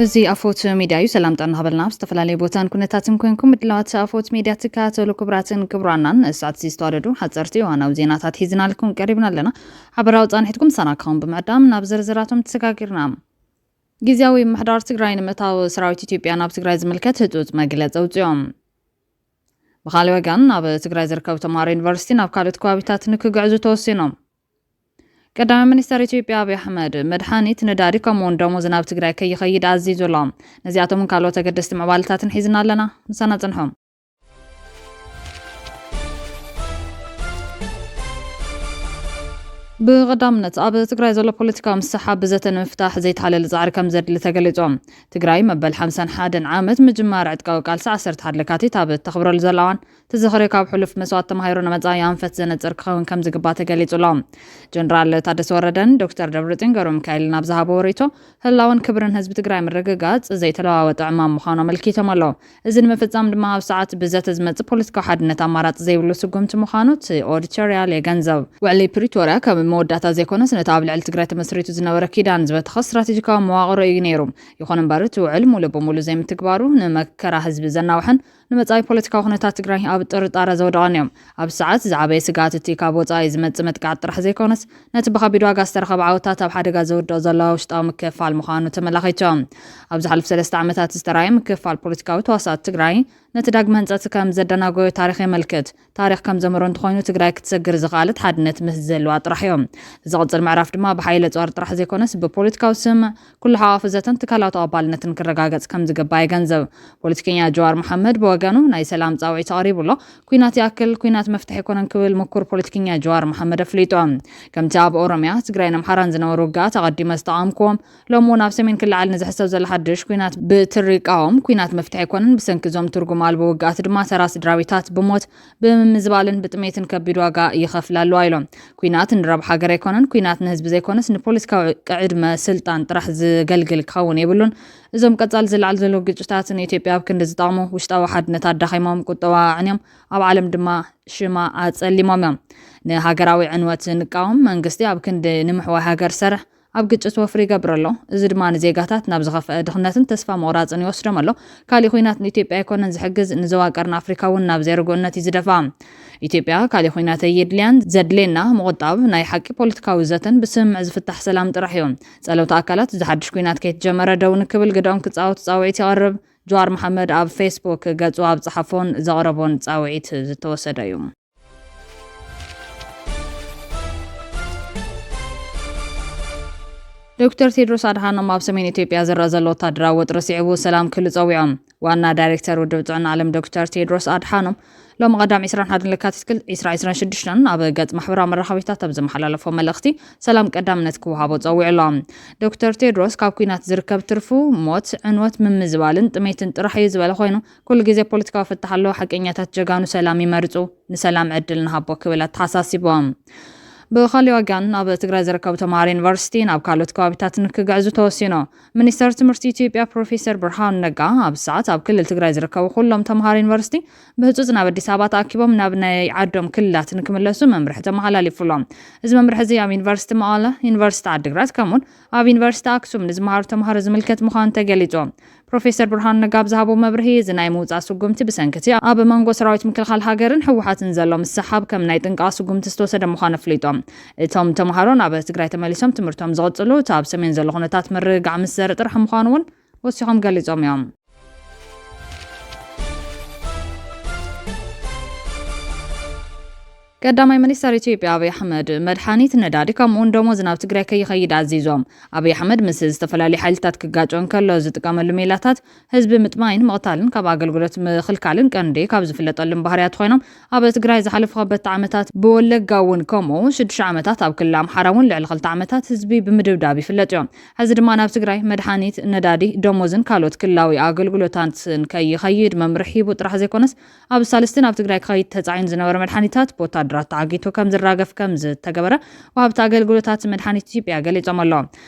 እዚ ኣፎት ሚድያ እዩ። ሰላም ጥዕና ሃበልና። ኣብ ዝተፈላለዩ ቦታን ኩነታትን ኮንኩም ምድላዋት ኣፎት ሚድያ ትከታተሉ ክቡራትን ክቡራናን፣ ንሰዓት እዚ ዝተዋደዱ ሓፀርቲ እዋናዊ ዜናታት ሒዝናልኩም ቀሪብና ኣለና። ሓበራዊ ፃንሒትኩም ምሳና ክኸውን ብምዕዳም ናብ ዝርዝራቶም ተሰጋጊርና። ግዝያዊ ምምሕዳር ትግራይ ንምእታው ሰራዊት ኢትዮጵያ ናብ ትግራይ ዝምልከት ህፁፅ መግለፂ ኣውፂኦም። ብኻልእ ወገን፣ ኣብ ትግራይ ዝርከቡ ተምሃሮ ዩኒቨርሲቲ ናብ ካልኦት ከባቢታት ንክግዕዙ ተወሲኖም። ቀዳማይ ሚኒስተር ኢትዮጵያ ኣብይ ኣሕመድ፣ መድሓኒት፣ ነዳዲ ከምኡውን ደሞዝ ናብ ትግራይ ከይኸይድ ኣዚዙ ኣሎ። ነዚኣቶምን ካልኦት ኣገደስቲ ምዕባለታትን ሒዝና ኣለና። ምሳና ጽንሑ። ብቐዳምነት፣ ኣብ ትግራይ ዘሎ ፖለቲካዊ ምስሕሓብ ብዘተ ንምፍታሕ ዘይተሓለለ ጻዕሪ ከም ዘድሊ ተገሊጹ። ትግራይ መበል ሓምሳን ሓደን ዓመት ምጅማር ዕጥቃዊ ቃልሲ ዓሰርተ ሓደ ለካቲት ኣብ እተኽብረሉ ዘላ እዋን፣ ተዘኽርዮ ካብ ሕሉፍ መስዋእቲ ተማሂሩ ንመጻኢ ኣንፈት ዘነጽር ክኸውን ከም ዝግባእ ተገሊጹ ኣሎ። ጀነራል ታደሰ ወረደን ዶክተር ደብረጽዮን ገብረሚካኤልን ኣብ ዝሃብዎ ርእይቶ፣ ህላወን ክብርን ህዝቢ ትግራይ ምርግጋጽ ዘይተለዋወጠ ዕማም ምዃኑ ኣመልኪቶም ኣለዉ። እዚ ንምፍጻም ድማ ኣብ ሰዓት ብዘተ ዝመጽእ ፖለቲካዊ ሓድነት ኣማራጺ ዘይብሉ ስጉምቲ ምዃኑ እቲ ኦዲቶርያል የገንዘብ። ውዕሊ ፕሪቶርያ ከም መወዳእታ ዘይኮነስ፣ ነቲ ኣብ ልዕሊ ትግራይ ተመስሪቱ ዝነበረ ኪዳን ዝበተኸ ስትራቴጂካዊ መዋቕሮ እዩ ነይሩ። ይኹን እምበር፣ እቲ ውዕል ሙሉእ ብሙሉእ ዘይምትግባሩ ንመከራ ህዝቢ ዘናውሕን ንመጻኢ ፖለቲካዊ ኩነታት ትግራይ ኣብ ጥርጣረ ዘውደቐን እዮም። ኣብ ሰዓት ዝዓበየ ስግኣት እቲ ካብ ወጻኢ ዝመጽእ መጥቃዕቲ ጥራሕ ዘይኮነስ፣ ነቲ ብኸቢድ ዋጋ ዝተረኸበ ዓወታት ኣብ ሓደጋ ዘውድቕ ዘሎ ውሽጣዊ ምክፍፋል ምዃኑ ተመላኺቱ። ኣብ ዝሓለፉ ሰለስተ ዓመታት ዝተራእየ ምክፍፋል ፖለቲካዊ ተዋሳእቲ ትግራይ ነቲ ዳግመ ህንጸት ከም ዘደናጎዮ ታሪኽ የመልክት። ታሪኽ ከም ዘምህሮ እንተኾይኑ፣ ትግራይ ክትሰግር ዝኸኣለት ሓድነት ምስ ዘለዋ ጥራሕ እዮም። ዝቕጽል ምዕራፍ ድማ ብሓይሊ ጾር ጥራሕ ዘይኮነስ፣ ብፖለቲካዊ ስምምዕ፣ ኩሉ ሓቋፊ ዘተን ትካላዊ ተቐባልነትን ክረጋገጽ ከም ዝግባእ የገንዘብ። ፖለቲከኛ ጀዋር መሓመድ ብወገኑ፣ ናይ ሰላም ጻውዒት ኣቕሪቡ ኣሎ። ኲናት ይኣክል፣ ኲናት መፍትሒ ኣይኮነን ክብል ምኩር ፖለቲከኛ ጀዋር መሓመድ ኣፍሊጡ። ከምቲ ኣብ ኦሮምያ፣ ትግራይን ኣምሓራን ዝነበሩ ውግኣት ኣቐዲመ ዝተቓወምክዎም፣ ሎሚ እውን ኣብ ሰሜን ክለዓል ንዝሕሰብ ዘሎ ሓድሽ ኲናት ብትሪ ይቃወም። ኲናት መፍትሒ ኣይኮነን፣ ብሰንኪ እዞም ትርጉም ኣልቦ ውግኣት ድማ ተራ ስድራቤታት ብሞት፣ ብምምዝባልን ብጥሜትን ከቢድ ዋጋ ይኸፍላ ኣለዋ ኢሎም። ኲናት ንረብሓ ሃገር ኣይኮነን፣ ኲናት ንህዝቢ ዘይኮነስ ንፖለቲካዊ ቅዕድመ ስልጣን ጥራሕ ዝገልግል ክኸውን የብሉን። እዞም ቀጻሊ ዝለዓሉ ዘለዉ ግጭታት ንኢትዮጵያ ኣብ ክንዲ ዝጠቕሙ፣ ውሽጣዊ ሓድነት ኣዳኺሞም፣ ቁጠባ ኣዕንዮም፣ ኣብ ዓለም ድማ ሽማ ኣጸሊሞም እዮም። ንሃገራዊ ዕንወት ንቃወም፣ መንግስቲ ኣብ ክንዲ ንምሕዋይ ሃገር ዝሰርሕ፣ ኣብ ግጭት ወፍሪ ይገብር ኣሎ። እዚ ድማ ንዜጋታት ናብ ዝኸፍአ ድኽነትን ተስፋ ምቑራጽን ይወስዶም ኣሎ። ካሊእ ኲናት ንኢትዮጵያ ኣይኮነን ዝሕግዝ፣ ንዞባ ቀርኒ ኣፍሪካ እውን ናብ ዘይርጉእነት እዩ ዝደፍኣ። ኢትዮጵያ ካሊእ ኲናት ኣየድልያን፣ ዘድልየና ምቑጣብ፣ ናይ ሓቂ ፖለቲካዊ ዘተን ብስምምዕ ዝፍታሕ ሰላም ጥራሕ እዩ። ጸለውቲ ኣካላት እዚ ሓድሽ ኲናት ከይተጀመረ ደው ንክብል ግደኦም ክጻወቱ ጻውዒት ይቐርብ። ጀዋር መሓመድ ኣብ ፌስቡክ ገጹ ኣብ ጸሓፎን ዘቕረቦን ጻውዒት ዝተወሰደ እዩ። ዶክተር ቴድሮስ ኣድሓኖም ኣብ ሰሜን ኢትዮጵያ ዝረኣ ዘሎ ወታደራዊ ወጥሪ ስዒቡ ሰላም ክህሉ ጸዊዖም። ዋና ዳይሬክተር ውድብ ጥዕና ዓለም ዶክተር ቴድሮስ ኣድሓኖም ሎሚ ቀዳም ዕስራን ሓደን ለካቲት ክል-፣ ዕስራ ዕስራን ሽዱሽተን ኣብ ገጽ ማሕበራዊ መራኸቢታት ኣብ ዘመሓላለፎ መልእኽቲ፣ ሰላም ቀዳምነት ክወሃቦ ጸዊዑ ኣሎ። ዶክተር ቴድሮስ፣ ካብ ኲናት ዝርከብ ትርፉ ሞት፣ ዕንወት፣ ምምዝባልን ጥሜትን ጥራሕ እዩ ዝበለ ኮይኑ፣ ኩሉ ግዜ ፖለቲካዊ ፍታሕ ኣለዎ፣ ሓቀኛታት ጀጋኑ ሰላም ይመርጹ፣ ንሰላም ዕድል ንሃቦ ክብል ኣተሓሳሲቦም። ብኻሊእ ወገን፣ ኣብ ትግራይ ዝርከቡ ተምሃሮ ዩኒቨርሲቲ ናብ ካልኦት ከባቢታት ንክግዕዙ ተወሲኑ። ሚኒስተር ትምህርቲ ኢትዮጵያ ፕሮፌሰር ብርሃኑ ነጋ፣ ኣብ ሰዓት ኣብ ክልል ትግራይ ዝርከቡ ኩሎም ተምሃሮ ዩኒቨርሲቲ ብህጹጽ ናብ ኣዲስ ኣበባ ተኣኪቦም ናብ ናይ ዓዶም ክልላት ንክምለሱ መምርሒ ተመሓላሊፉሎም። እዚ መምርሒ እዚ ኣብ ዩኒቨርሲቲ መቐለ፣ ዩኒቨርሲቲ ዓዲግራት፣ ከምኡውን ኣብ ዩኒቨርሲቲ ኣክሱም ንዝመሃሩ ተምሃሮ ዝምልከት ምዃኑ ተገሊጹ። ፕሮፌሰር ብርሃኑ ነጋ ኣብ ዝሃቦ መብርሂ፣ እዚ ናይ ምውጻእ ስጉምቲ ብሰንኪ እቲ ኣብ መንጎ ሰራዊት ምክልኻል ሃገርን ህወሓትን ዘሎ ምስሕሓብ ከም ናይ ጥንቃቐ ስጉምቲ ዝተወሰደ ምዃኑ ኣፍሊጦም። እቶም ተምሃሮ ናብ ትግራይ ተመሊሶም ትምህርቶም ዝቕጽሉ፣ እቲ ኣብ ሰሜን ዘሎ ኩነታት ምርግጋዕ ምስ ዘርኢ ጥራሕ ምዃኑ እውን ወሲኾም ገሊጾም እዮም። ቀዳማይ ሚኒስተር ኢትዮጵያ ኣብይ ኣሕመድ፣ መድሓኒት፣ ነዳዲ ከምኡውን ደሞዝ ናብ ትግራይ ከይኸይድ ኣዚዞም። ኣብይ ኣሕመድ ምስ ዝተፈላለዩ ሓይልታት ክጋጮ እንከሎ ዝጥቀመሉ ሜላታት ህዝቢ ምጥማይን ምቕታልን ካብ ኣገልግሎት ምኽልካልን ቀንዲ ካብ ዝፍለጠሎም ባህርያት ኮይኖም፣ ኣብ ትግራይ ዝሓለፉ ከበድቲ ዓመታት፣ ብወለጋ እውን ከምኡ ሽዱሽተ ዓመታት፣ ኣብ ክልል ኣምሓራ እውን ልዕሊ ክልተ ዓመታት ህዝቢ ብምድብዳብ ይፍለጥ እዮም። ሕዚ ድማ ናብ ትግራይ መድሓኒት፣ ነዳዲ፣ ደሞዝን ካልኦት ክልላዊ ኣገልግሎታትን ከይኸይድ መምርሒ ሂቡ ጥራሕ ዘይኮነስ፣ ኣብ ሳልስቲ ናብ ትግራይ ክኸይድ ተጻዒኑ ዝነበረ መድሓኒታት ብወታደ ድራት ተዓጊቱ ከም ዝራገፍ ከም ዝተገበረ ወሃብቲ ኣገልግሎታት መድሓኒት ኢትዮጵያ ገሊጾም ኣለዉ።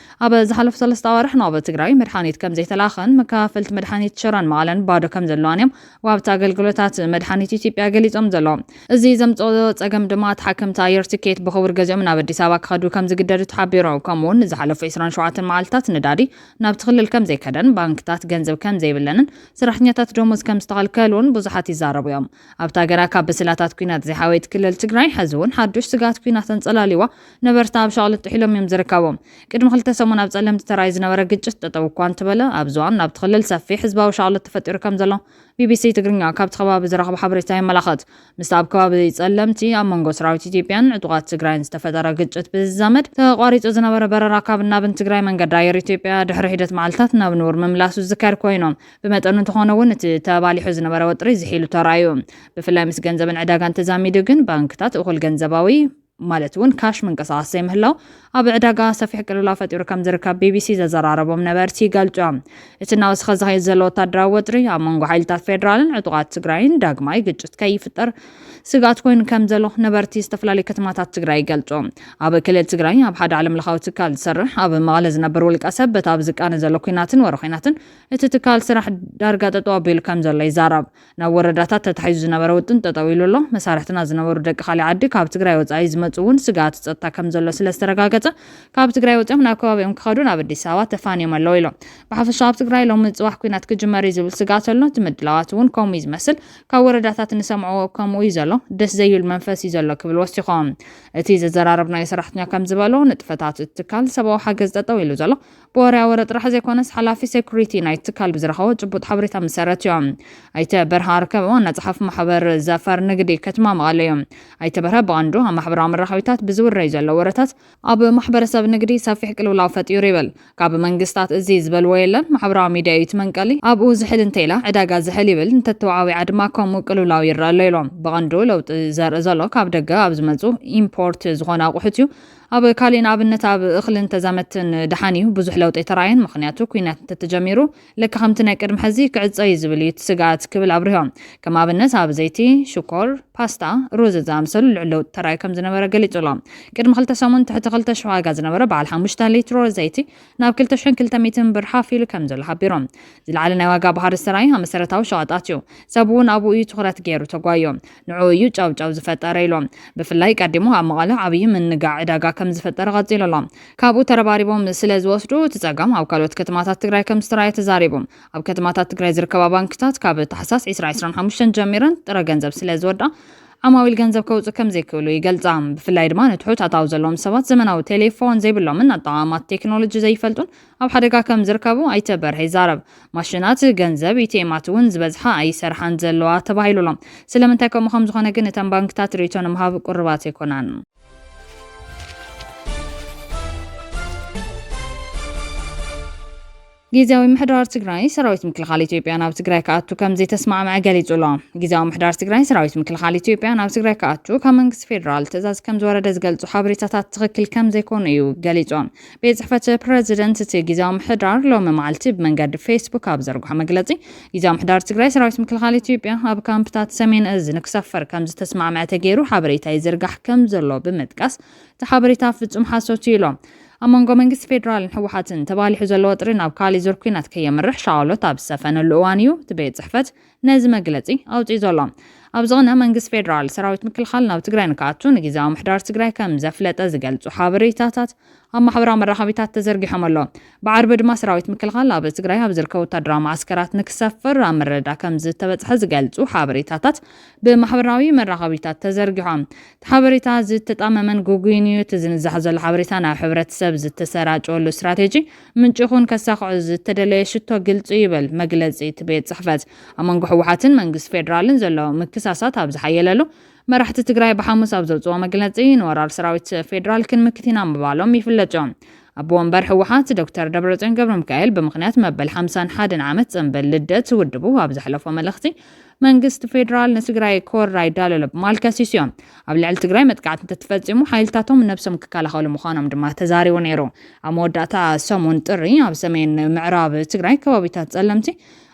ኣብ ዝሓለፉ ሰለስተ ኣዋርሕ ናብ ትግራይ መድሓኒት ከም ዘይተላኸን መከፋፈልቲ መድሓኒት ሽረን መቐለን ባዶ ከም ዘለዋን እዮም ወሃብቲ ኣገልግሎታት መድሓኒት ኢትዮጵያ ገሊጾም ዘለዉ። እዚ ዘምጽኦ ጸገም ድማ ተሓከምቲ ኣየር ትኬት ብኽቡር ገዚኦም ናብ ኣዲስ ኣበባ ክኸዱ ከም ዝግደዱ ተሓቢሩ። ከምኡ እውን ዝሓለፉ ዕስራን ሸውዓተን መዓልታት ነዳዲ ናብቲ ክልል ከም ዘይከደን፣ ባንክታት ገንዘብ ከም ዘይብለንን ሰራሕተኛታት ደሞዝ ከም ዝተኸልከሉን ብዙሓት ይዛረቡ እዮም። ኣብታ ገና ካብ በሰላታት ኲናት ዘይሓወየት ክልል ትግራይ፣ ሕዚ እውን ሓዱሽ ስግኣት ኲናት ኣንጸላልይዋ ነበርቲ ኣብ ሻቕሎት ጥሒሎም እዮም ዝርከቡ። ቅድሚ ክልተ ሰሙን ኣብ ጸለምቲ ተራእዩ ዝነበረ ግጭት ጠጠው እኳ እንተበለ፣ ኣብዚ እዋን ናብቲ ክልል ሰፊሕ ህዝባዊ ሻቕሎት ተፈጢሩ ከም ዘሎ ቢቢሲ ትግርኛ ካብቲ ከባቢ ዝረኸቦ ሓበሬታ የመላኽት። ምስቲ ኣብ ከባቢ ጸለምቲ ኣብ መንጎ ሰራዊት ኢትዮጵያን ዕጡቓት ትግራይን ዝተፈጠረ ግጭት ብዝዛመድ፣ ተቋሪጹ ዝነበረ በረራ ካብን ናብን ትግራይ መንገዲ ኣየር ኢትዮጵያ ድሕሪ ሒደት መዓልታት ናብ ንቡር ምምላሱ ዝዝከር ኮይኑ፣ ብመጠኑ እንተኾነ እውን እቲ ተባሊሑ ዝነበረ ወጥሪ ዝሒሉ ተራእዩ። ብፍላይ ምስ ገንዘብን ዕዳጋን ተዛሚዱ ግን ባንክታት እኹል ገንዘባዊ ማለት እውን ካሽ ምንቅስቓስ ዘይምህላው ኣብ ዕዳጋ ሰፊሕ ቅልውላው ፈጢሩ ከም ዝርከብ ቢቢሲ ዘዘራረቦም ነበርቲ ይገልጹ። እቲ እናወሰኸ ዝኸይድ ዘሎ ወታደራዊ ወጥሪ ኣብ መንጎ ሓይልታት ፌደራልን ዕጡቓት ትግራይን ዳግማይ ግጭት ከይፍጠር ስግኣት ኮይኑ ከም ዘሎ ነበርቲ ዝተፈላለዩ ከተማታት ትግራይ ይገልጹ። ኣብ ክልል ትግራይ ኣብ ሓደ ዓለም ለኻዊ ትካል ዝሰርሕ ኣብ መቐለ ዝነብር ውልቀ ሰብ በቲ ኣብ ዝቃነ ዘሎ ኲናትን ወረ ኲናትን እቲ ትካል ስራሕ ዳርጋ ጠጠው ኣቢሉ ከም ዘሎ ይዛረብ። ናብ ወረዳታት ተታሒዙ ዝነበረ ውጥን ጠጠው ኢሉ ኣሎ። መሳርሕትና ዝነበሩ ደቂ ካሊእ ዓዲ ካብ ትግራይ ወፃኢ ዝመፁ እውን ስግኣት ፀጥታ ከም ዘሎ ስለ ዝተረጋገፀ ካብ ትግራይ ወፂኦም ናብ ከባቢኦም ክኸዱ ናብ ኣዲስ ኣበባ ተፋንዮም ኣለዉ ኢሎም። ብሓፈሻ ኣብ ትግራይ ሎሚ ፅባሕ ኲናት ክጅመር እዩ ዝብል ስግኣት ኣሎ። እቲ ምድላዋት እውን ከምኡ እዩ ዝመስል። ካብ ወረዳታት እንሰምዖ ከምኡ እዩ ዘሎ። ደስ ዘይብል መንፈስ እዩ ዘሎ ክብል ወሲኾም። እቲ ዘዘራረብናዮ ሰራሕተኛ ከም ዝበሎ ንጥፈታት እቲ ትካል ሰብኣዊ ሓገዝ ጠጠው ኢሉ ዘሎ ብወርያ ወረ ጥራሕ ዘይኮነስ ሓላፊ ሴኩሪቲ ናይ ትካል ብዝረኸቦ ጭቡጥ ሓበሬታ መሰረት እዮም። ኣይተ በርሃ ኣርከበ ዋና ጸሓፊ ማሕበር ዘፈር ንግዲ ከተማ መቐለ እዮም። ኣይተ በርሃ ብቐንዱ ኣብ ማሕበራዊ መራኸቢታት ብዝውረዩ ዘሎ ወረታት ኣብ ማሕበረሰብ ንግዲ ሰፊሕ ቅልውላው ፈጢሩ ይብል። ካብ መንግስታት እዚ ዝበልዎ የለን፣ ማሕበራዊ ሚድያ እዩ እቲ መንቀሊ። ኣብኡ ዝሕል እንተኢላ ዕዳጋ ዝሕል ይብል፣ እንተተወዓዊዓ ድማ ከምኡ ቅልውላው ይረአ ኣሎ ኢሎም። ብቐንዱ ለውጢ ዘርኢ ዘሎ ካብ ደገ ኣብ ዝመፁ ኢምፖርት ዝኾነ ኣቑሑት እዩ። ኣብ ካሊእ ንኣብነት ኣብ እኽልን ተዛመትን ደሓን እዩ ብዙሕ ለውጢ ኣይተራእየን፣ ምኽንያቱ ኲናት እንተተጀሚሩ ልክ ከምቲ ናይ ቅድሚ ሕዚ ክዕፀ እዩ ዝብል እዩ እቲ ስግኣት ክብል ኣብሪሆም። ከም ኣብነት ኣብ ዘይቲ፣ ሽኮር፣ ፓስታ፣ ሩዝ ዝኣመሰሉ ልዑል ለውጢ ተራእዩ ከም ዝነበረ ገሊጹ ኣሎ። ቅድሚ ክልተ ሰሙን ትሕቲ ክልተ ሽሕ ዋጋ ዝነበረ በዓል ሓሙሽተ ሊትሮ ዘይቲ ናብ ክልተ ሽሕን ክልተ ሚእትን ብር ሓፍ ኢሉ ከም ዘሎ ሓቢሮም። ዝለዓለ ናይ ዋጋ ባህሪ ዝተራእዩ ኣብ መሰረታዊ ሸቐጣት እዩ። ሰብ እውን ኣብኡ እዩ ትኹረት ገይሩ ተጓዮ። ንዕኡ እዩ ጫውጫው ዝፈጠረ ኢሎም። ብፍላይ ቀዲሙ ኣብ መቐለ ዓብዪ ምንጋዕ ዕዳጋ ከም ዝፈጠረ ቀፂሉ ኣሎ። ካብኡ ተረባሪቦም ስለ ዝወስዱ እቲ ፀገም ኣብ ካልኦት ከተማታት ትግራይ ከም ዝተራየ ተዛሪቦም። ኣብ ከተማታት ትግራይ ዝርከባ ባንክታት ካብ ታሕሳስ ዕስራ ዕስራን ሓሙሽተን ጀሚረን ጥረ ገንዘብ ስለ ዝወዳ ዓማዊል ገንዘብ ከውፅእ ከም ዘይክእሉ ይገልፃ። ብፍላይ ድማ ንትሑት ኣታዊ ዘለዎም ሰባት ዘመናዊ ቴሌፎን ዘይብሎምን ኣጠቓቕማ ቴክኖሎጂ ዘይፈልጡን ኣብ ሓደጋ ከም ዝርከቡ ኣይተ በርሀ ይዛረብ። ማሽናት ገንዘብ ኢቲኤማት እውን ዝበዝሓ ኣይሰርሓን ዘለዋ ተባሂሉ ኣሎ። ስለምንታይ ከምኡ ከም ዝኾነ ግን እተን ባንክታት ርእይቶ ንምሃብ ቅሩባት ኣይኮናን። ግዝያዊ ምሕዳር ትግራይ ሰራዊት ምክልኻል ኢትዮጵያ ናብ ትግራይ ክኣቱ ከም ዘይተስማዕምዐ ገሊጹ ኣሎ። ግዝያዊ ምሕዳር ትግራይ ሰራዊት ምክልኻል ኢትዮጵያ ናብ ትግራይ ክኣቱ ካብ መንግስቲ ፌዴራል ትእዛዝ ከም ዝወረደ ዝገልጹ ሓበሬታታት ትኽክል ከም ዘይኮኑ እዩ ገሊጹ። ቤት ጽሕፈት ፕረዚደንት እቲ ግዝያዊ ምሕዳር ሎሚ መዓልቲ ብመንገዲ ፌስቡክ ኣብ ዘርግሖ መግለጺ፣ ግዝያዊ ምሕዳር ትግራይ ሰራዊት ምክልኻል ኢትዮጵያ ኣብ ካምፕታት ሰሜን እዝ ንክሰፈር ከም ዝተስማዕምዐ ተገይሩ ሓበሬታ ይዝርጋሕ ከም ዘሎ ብምጥቃስ፣ እቲ ሓበሬታ ፍጹም ሓሶት እዩ ኢሎም። ኣብ መንጎ መንግስቲ ፌዴራልን ህወሓትን ተባሊሑ ዘሎ ወጥሪ ናብ ካሊእ ዙር ኲናት ከየምርሕ ሻቕሎት ኣብ ዝሰፈነሉ እዋን እዩ እቲ ቤት ጽሕፈት ነዚ መግለጺ ኣውጺኡ ዘሎ። ኣብዚ ቕነ መንግስቲ ፌዴራል ሰራዊት ምክልኻል ናብ ትግራይ ንክኣቱ ንግዝያዊ ምሕዳር ትግራይ ከም ዘፍለጠ ዝገልጹ ሓበሬታታት ኣብ ማሕበራዊ መራኸቢታት ተዘርጊሖም ኣሎ። ብዓርቢ ድማ ሰራዊት ምክልኻል ኣብ ትግራይ ኣብ ዝርከቡ ወታደራዊ መዓስከራት ንክሰፍር ኣብ ምርድዳእ ከም ዝተበጽሐ ዝገልጹ ሓበሬታታት ብማሕበራዊ መራኸቢታት ተዘርጊሖም። እቲ ሓበሬታ ዝተጣመመን ግጉይን እዩ። እቲ ዝንዛሕ ዘሎ ሓበሬታ ናብ ሕብረተሰብ ዝተሰራጨወሉ ስትራቴጂ ምንጪ ይኹን ከሳኽዖ ዝተደለየ ሽቶ ግልጺ ይብል መግለጺ እቲ ቤት ጽሕፈት። ኣብ መንጎ ህወሓትን መንግስቲ ፌዴራልን ዘሎ ምክሳሳት ኣብ ዝሓየለሉ፣ መራሕቲ ትግራይ ብሓሙስ ኣብ ዘውፅኦ መግለፂ፣ ንወራር ሰራዊት ፌዴራል ክንምክት ኢና ምባሎም ይፍለጥ እዩ። ኣቦ ወንበር ህወሓት ዶክተር ደብረፅዮን ገብረ ሚካኤል ብምኽንያት መበል ሓምሳን ሓደን ዓመት ፅንብል ልደት ውድቡ ኣብ ዘሕለፎ መልእኽቲ፣ መንግስቲ ፌዴራል ንትግራይ ክወርር ኣይዳለሎ ብምባል ከሲሱ እዩ። ኣብ ልዕሊ ትግራይ መጥቃዕቲ እንተተፈፂሙ ሓይልታቶም ነብሶም ክከላኸሉ ምዃኖም ድማ ተዛሪቡ ነይሩ። ኣብ መወዳእታ ሰሙን ጥሪ ኣብ ሰሜን ምዕራብ ትግራይ ከባቢታት ፀለምቲ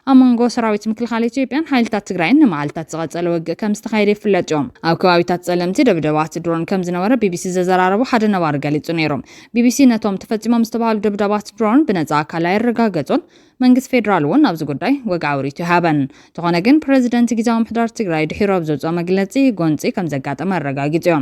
ኣብ መንጎ ሰራዊት ምክልኻል ኢትዮጵያን ሓይልታት ትግራይን ንመዓልታት ዝቐጸለ ውግእ ከም ዝተኻየደ ይፍለጥ እዩ። ኣብ ከባቢታት ጸለምቲ ደብደባት ድሮን ከም ዝነበረ ቢቢሲ ዘዘራረቡ ሓደ ነባሪ ገሊጹ ነይሩ። ቢቢሲ ነቶም ተፈጺሞም ዝተባሃሉ ደብደባት ድሮን ብነጻ ኣካል ኣየረጋገጹን። መንግስቲ ፌዴራል እውን ኣብዚ ጉዳይ ወግዓዊ ርእይቶ ይሃበን። እንተኾነ ግን ፕሬዚደንት ግዝያዊ ምምሕዳር ትግራይ ድሒሩ ኣብ ዘውፅኦ መግለጺ ጎንፂ ከም ዘጋጠመ ኣረጋጊጹ እዩ።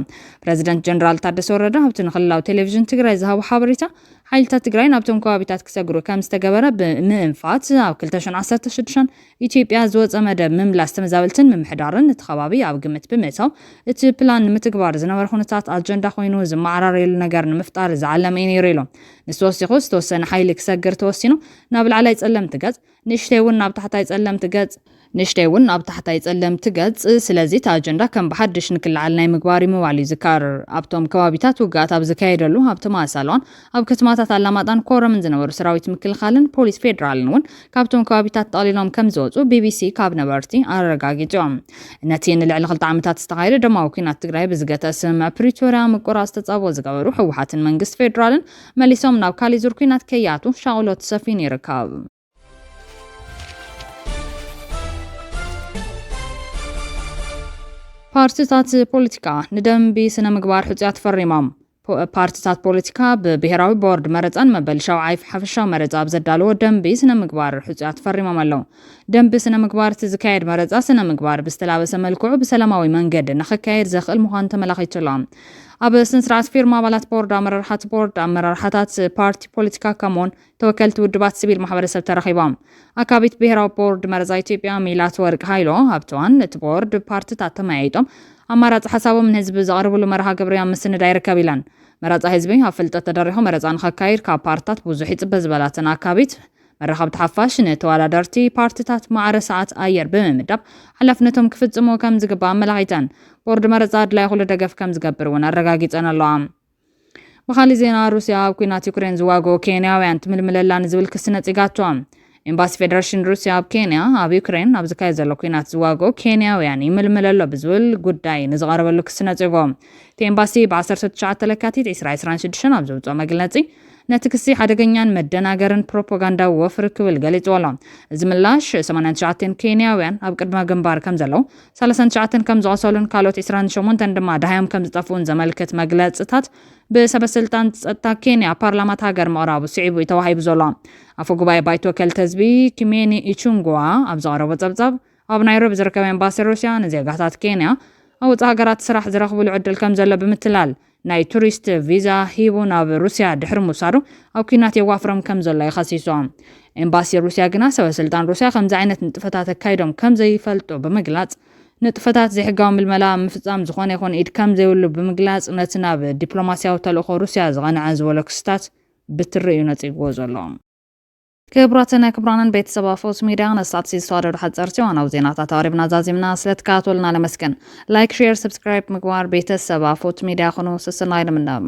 ፕሬዚደንት ጀነራል ታደሰ ወረደ ኣብቲ ንክልላዊ ቴሌቪዥን ትግራይ ዝሃቦ ሓበሬታ ሓይልታት ትግራይ ናብቶም ከባቢታት ክሰግሩ ከም ዝተገበረ ብምእንፋት ኣብ ክልተ ሽሕን ዓሰርተ ሽዱሽተን ኢትዮጵያ ዝወፀ መደብ ምምላስ ተመዛበልትን ምምሕዳርን እቲ ከባቢ ኣብ ግምት ብምእታው እቲ ፕላን ንምትግባር ዝነበረ ኩነታት ኣጀንዳ ኮይኑ ዝመዓራረየሉ ነገር ንምፍጣር ዝዓለመ እዩ ነይሩ ኢሉ። ንሱ ወሲኹ ዝተወሰነ ሓይሊ ክሰግር ተወሲኑ ናብ ላዕላይ ጸለምቲ ገጽ ንእሽተይ እውን ናብ ታሕታይ ጸለምቲ ገጽ ንእሽተይ እውን ኣብ ታሕታይ ጸለምቲ ገጽ ስለዚ እቲ ኣጀንዳ ከም ብሓድሽ ንክለዓል ናይ ምግባር እዩ ምባል እዩ ዝካር። ኣብቶም ከባቢታት ውግኣት ኣብ ዝካየደሉ ኣብቲ ማእሳልዋን ኣብ ከተማታት ኣላማጣን ኮረምን ዝነበሩ ሰራዊት ምክልኻልን ፖሊስ ፌዴራልን እውን ካብቶም ከባቢታት ጠቕሊሎም ከም ዝወፁ ቢቢሲ ካብ ነበርቲ ኣረጋጊጹ። ነቲ ንልዕሊ ክልተ ዓመታት ዝተኻየደ ደማዊ ኲናት ትግራይ ብዝገተ ስምምዕ ፕሪቶርያ ምቁራፅ ተጻብኦ ዝገበሩ ህወሓትን መንግስቲ ፌዴራልን መሊሶም ናብ ካሊእ ዙር ኲናት ከይኣትዉ ሻቕሎት ሰፊኑ ይርከብ። ፓርቲታት ፖለቲካ ንደንቢ ስነ ምግባር ሕጹያት ፈሪሞም። ፖ- ፓርቲታት ፖለቲካ ብብሄራዊ ቦርድ መረፃን መበል ሻውዓይ ሓፈሻዊ መረፃ ኣብ ዘዳለዎ ደንቢ ስነ ምግባር ሕጹያት ፈሪሞም ኣለዉ። ደንቢ ስነ ምግባር እቲ ዝካየድ መረፃ ስነ ምግባር ብዝተላበሰ መልክዑ ብሰላማዊ መንገዲ ንክካየድ ዘኽእል ምዃኑ ተመላኺቱ ኣሎ። ኣብ ስነ ስርዓት ፊርማ ኣባላት ቦርድ ኣመራርሓት ቦርድ ኣመራርሓታት ፓርቲ ፖለቲካ ከምኡውን ተወከልቲ ውድባት ሲቪል ማሕበረሰብ ተረኺቦም። ኣካቢት ብሄራዊ ቦርድ መረፃ ኢትዮጵያ ሚላት ወርቅ ሃይሎ ኣብቲ እዋን እቲ ቦርድ ፓርቲታት ተመያይጦም ኣማራፂ ሓሳቦም ንህዝቢ ዘቕርብሉ መርሃ ግብሪ ኣብ ምስንዳይ ይርከብ ኢለን። መረፃ ህዝቢ ኣብ ፍልጠት ተደሪኹ መረፃ ንኸካይድ ካብ ፓርቲታት ብዙሕ ይፅበ ዝበላትን ኣካቢት መራኸብቲ ሓፋሽ ንተወዳደርቲ ፓርቲታት ማዕረ ሰዓት ኣየር ብምምዳብ ሓላፍነቶም ክፍፅሙ ከም ዝግባእ ኣመላኺተን። ቦርድ መረፃ ኣድላይ ኩሉ ደገፍ ከም ዝገብር እውን ኣረጋጊፀን ኣለዋ። ብኻሊእ ዜና ሩስያ ኣብ ኲናት ዩክሬን ዝዋግኡ ኬንያውያን ትምልምለላ ንዝብል ክሲ ነጺጋቶ። ኤምባሲ ፌደሬሽን ሩስያ ኣብ ኬንያ ኣብ ዩክሬን ኣብ ዝካየድ ዘሎ ኲናት ዝዋግኡ ኬንያውያን ይምልምለሎ ብዝብል ጉዳይ ንዝቐረበሉ ክሲ ነጺጎ። እቲ ኤምባሲ ብ ዓሰርተ ትሽዓተ ለካቲት ዕስራ ዕስራን ሽዱሽተን ኣብ ዘውፅኦ መግለጺ ነቲ ክሲ ሓደገኛን መደናገርን ፕሮፓጋንዳዊ ወፍሪ ክብል ገሊፅዎ ኣሎ። እዚ ምላሽ ሰማንያን ትሽዓተን ኬንያውያን ኣብ ቅድመ ግንባር ከም ዘለዉ፣ ሰላሳን ትሽዓተን ከም ዝቐሰሉን ካልኦት ዕስራን ሸሞንተን ድማ ደሃዮም ከም ዝጠፍኡን ዘመልክት መግለፅታት ብሰበስልጣን ጸጥታ ኬንያ ፓርላማ እቲ ሃገር ምቕራቡ ስዒቡ እዩ ተዋሂቡ ዘሎ። ኣፈ ጉባኤ ባይቶ ወከልቲ ህዝቢ ኪሜኒ ኢቹንጓ ኣብ ዘቕረቦ ጸብጻብ ኣብ ናይሮቢ ዝርከብ ኤምባሲ ሩስያ ንዜጋታት ኬንያ ኣብ ወጻኢ ሃገራት ስራሕ ዝረኽብሉ ዕድል ከም ዘሎ ብምትላል ናይ ቱሪስት ቪዛ ሂቡ ናብ ሩስያ ድሕሪ ምውሳዱ ኣብ ኲናት የዋፍሮም ከም ዘሎ እዩ ከሲሱ። ኤምባሲ ሩስያ ግና ሰበ ስልጣን ሩስያ ከምዚ ዓይነት ንጥፈታት ኣካይዶም ከም ዘይፈልጡ ብምግላጽ ንጥፈታት ዘይሕጋዊ ምልመላ ምፍጻም ዝኾነ ይኹን ኢድ ከም ዘይብሉ ብምግላጽ ነቲ ናብ ዲፕሎማስያዊ ተልእኾ ሩስያ ዝቐንዐ ዝበሎ ክስታት ብትሪ እዩ ነጺግዎ ዘሎ። ክቡራትን ክቡራንን ቤተሰብ ኣፎት ሚድያ ነሳት ዝተዋደዱ ሓፀርቲ ዋናው ዜናታት ኣቕሪብና ዛዚምና ስለትከታተሉና ለመስገን። ላይክ፣ ሼር፣ ሰብስክራይብ ምግባር ቤተሰብ ኣፎት ሚድያ ኩኑ። ስስናይ ንምነም።